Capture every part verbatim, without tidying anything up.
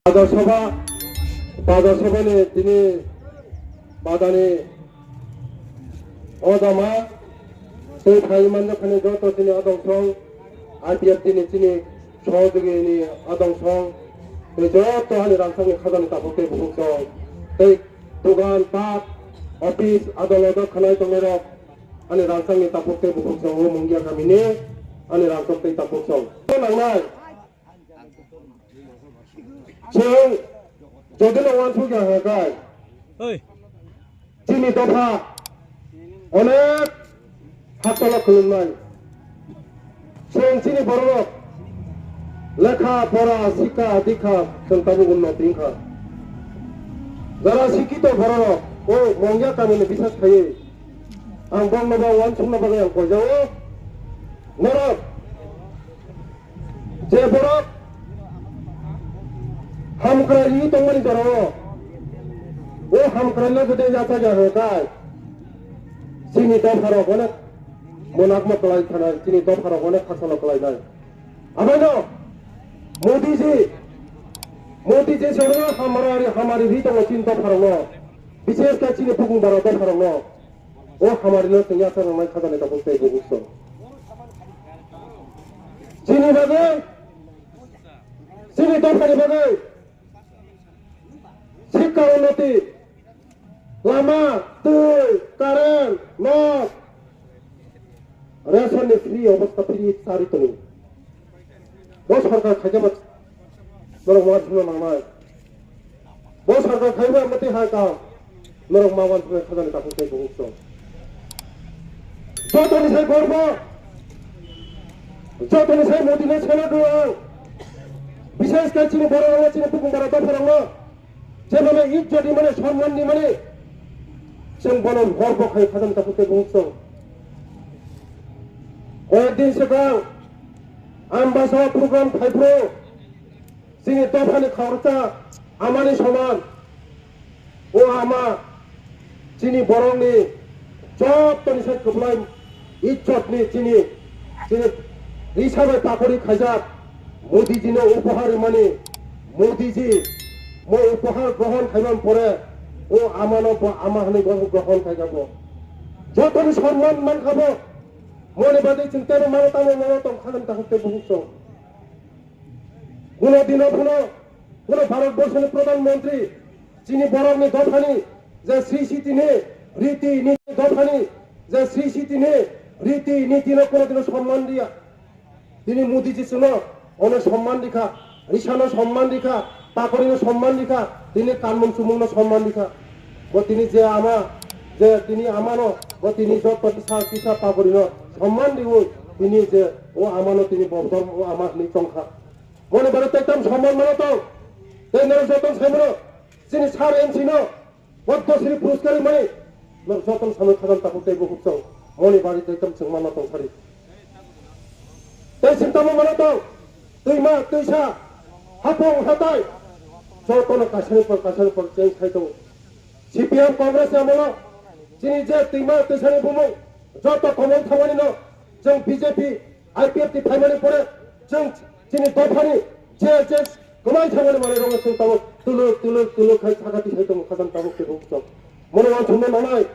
Bazar Sabha, Bazar Sabha ni tini badani odama tei phai manjakha ni joto chini adong song, I P F T ni chini sohojogini adong song, tei joto ani rangchakni khajani takhuk tei bukhuk song, tei dogan, park, office, adolot khanai tongnairok ani rangchakni takhuk tei bukhuk song, o Mungia kamini ani rangchak tei takhuk song. Nangnai. Chwng jodi no uansuk ya hwnka khe, Oi. Chini dopha onek hakchalo khulumnai. Chwng chini bororok lekha pora, sikha dikha chwng tabuk unnoti wngkha. Jara sikito bororok o Mongya kamini bisas khaiwi ang bongno ba uansukna bagwi ang koijao. Norok je borok hamkrai riwi tongmani jorao, o hamkraino jodi yachak ya hwnka khe, chini dopharok onek monakma kwlai thanai, chini dopharok onek khasalo kwlainai. Abaino Modiji, Modiji soro hamari, hamari riwi tongo chini dopharokno, bises khe chini bukung bara dopharokno. O hamarino chwng yachak nangnai khajani takhuk tei bukhuk song. Chini bagwi, chini dophani bagwi sikha unnoti, lama, twi, current, nok, ration ni free obostha free chari toni. Bo sarkar khaikhe bo norok ma thumna nangnai. Bo sarkar khaiba mati hai kam. Norok ma wan thumna khajani takhuk tei bukhuk song. Jotoni sai gorbo. Jotoni sai Modi no sena do ang. Bishes khe chini borok rok chini bukung bara dopha rok no. Je mane ijjot ni mane, somman ni mane, chwng bono hor bo khai khajam takhuk tei bukhuk song. Koyek din swkang Ambasa program phaiphru chini dophani khoroksa amani soman. O ama chini borokni jottoni sai kwplai ijjotni chini, chini risa bai pakori khaijak Modiji no upohar rimani, Modiji mo upohar grohon khaimani pore o amano bo ama hwnwi grohon, grohon khaijak bo. Jotoni sonman mankha bo, moni bagwi chwng tebo mano tamo mano tong khanani takhuk tei bukhuk song. Kuno dino phano, kuno Bharat Borshoni Pradhan Mantri, chini borokni dophani je sri siti ni riti niti, dophani je sri siti ni riti niti no kuno dino somman riya. Tini Modi ji chwngno ono somman rikha, risano somman rikha, pakorino somman rikha, tini kanmung chumungno somman rikha. Bo tini je ama, je tini amano, bo tini joto kisa kisa pakorino somman riwi tini je o amano tini bo dhormo o ama hwnwi tongkha. Moni bari tei tam somman mano tong. Tei norok joto sai mano. Chini sar M C no. Padma Shri puroskar mani. Norok joto samai khajam takhuk tei bukhuk song. Moni bari tei tam chwng mano tong sari. Tei chwng tamo mano tong. Twima, twisa. Hapung, hatai. Joto no kaisani por, kaisani por change khai tongo. C P M Congress ni amolo. Chini je twima, twisani bumung. Joto komon thamani no. Chwng B J P, I P F T phaimani pore chwng chini dophani je je kwmai thangmani manwi rokno chwng tabuk tuluk tuluk tuluk khai sakati sai tongo khajam tabuk tei bukhuk song. Mono uansukna nangnai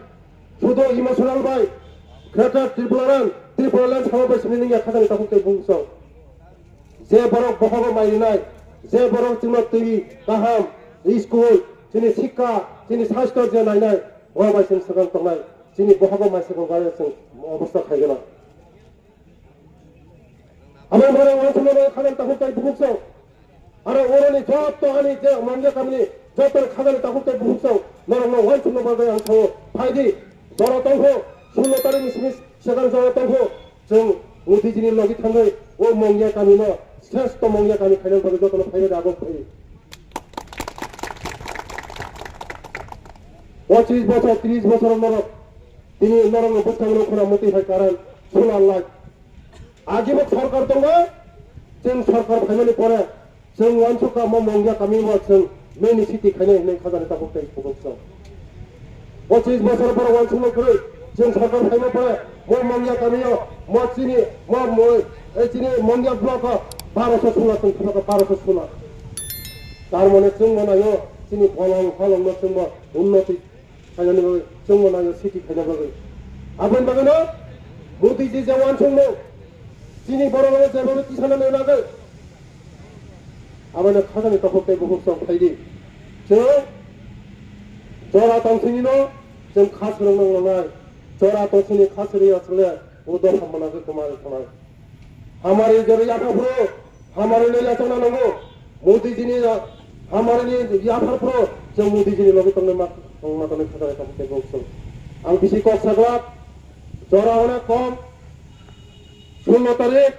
sudo emotional bai Greater Tripura Land, Tripura Land sama bai simi nungya khajani tabuk tei bukhuk song. Je borok bohogo mai rinai, je borok chwngno twi kaham school, chini sikha, chini sastho je nainai, o bai chwng swkang tongnai, chini bohogo mai swkang gari chwng obostha khaigwna. Abo mare uansukna bagwi khajani takhuk tei bukhuk song. Aro oroni joto ani je Mongya kamini joto khajani takhuk tei bukhuk song. Norokno uansukna bagwi ang sao phaidi. Jora tongkho, sullo tarikni simi swkang jora tongkho. Chwng Modiji ni logi thangwi o Mongya kamino sreshto Mongya kami khaina bagwi jotono phaiwi rwgo phai. Pochis bochor, tris bochor norok tini norokno bwskangno khuna mwtwi hai current, solar light. Agibo sorkar tongo, chwng sorkar phaimani pore chwng uansukha mo Mongya kamio chwng mini city khainai hinwi khajani tabuk tei kubuk song. Pochis bochor borok uansukma kwrwi chwng sorkar phaima pore mo Mongya kamio mo chini mo mo ei chini Mongya block o baroso solar chwng thupakha, baroso solar. Tar mane chwngbo naio chini bolong pholongno chwngbo unnoti khainani bagwi, chwngbo naio siti khaina bagwi. Aboni bagwino Modi ji je wansukmung chini borok rok jeba tisana nai nagwi. Aboni khajani takhuk tei bukhuk song phaidi. Chwng jora tongsinino chwng kha swrwng nang nangnai. Jora tongsini kha swrwng ya chwle o dopha managwi kwmari thangnai. Hamari jora yapha phuru hamari nai lachakna nango. Modi jini hamari ni yapha phuru chwng Modi jini logi tongnai ma tongna tongnai khajani takhuk tei bukhuk song. Ang bisi kok saglak jora hwnwi kom sullo tarik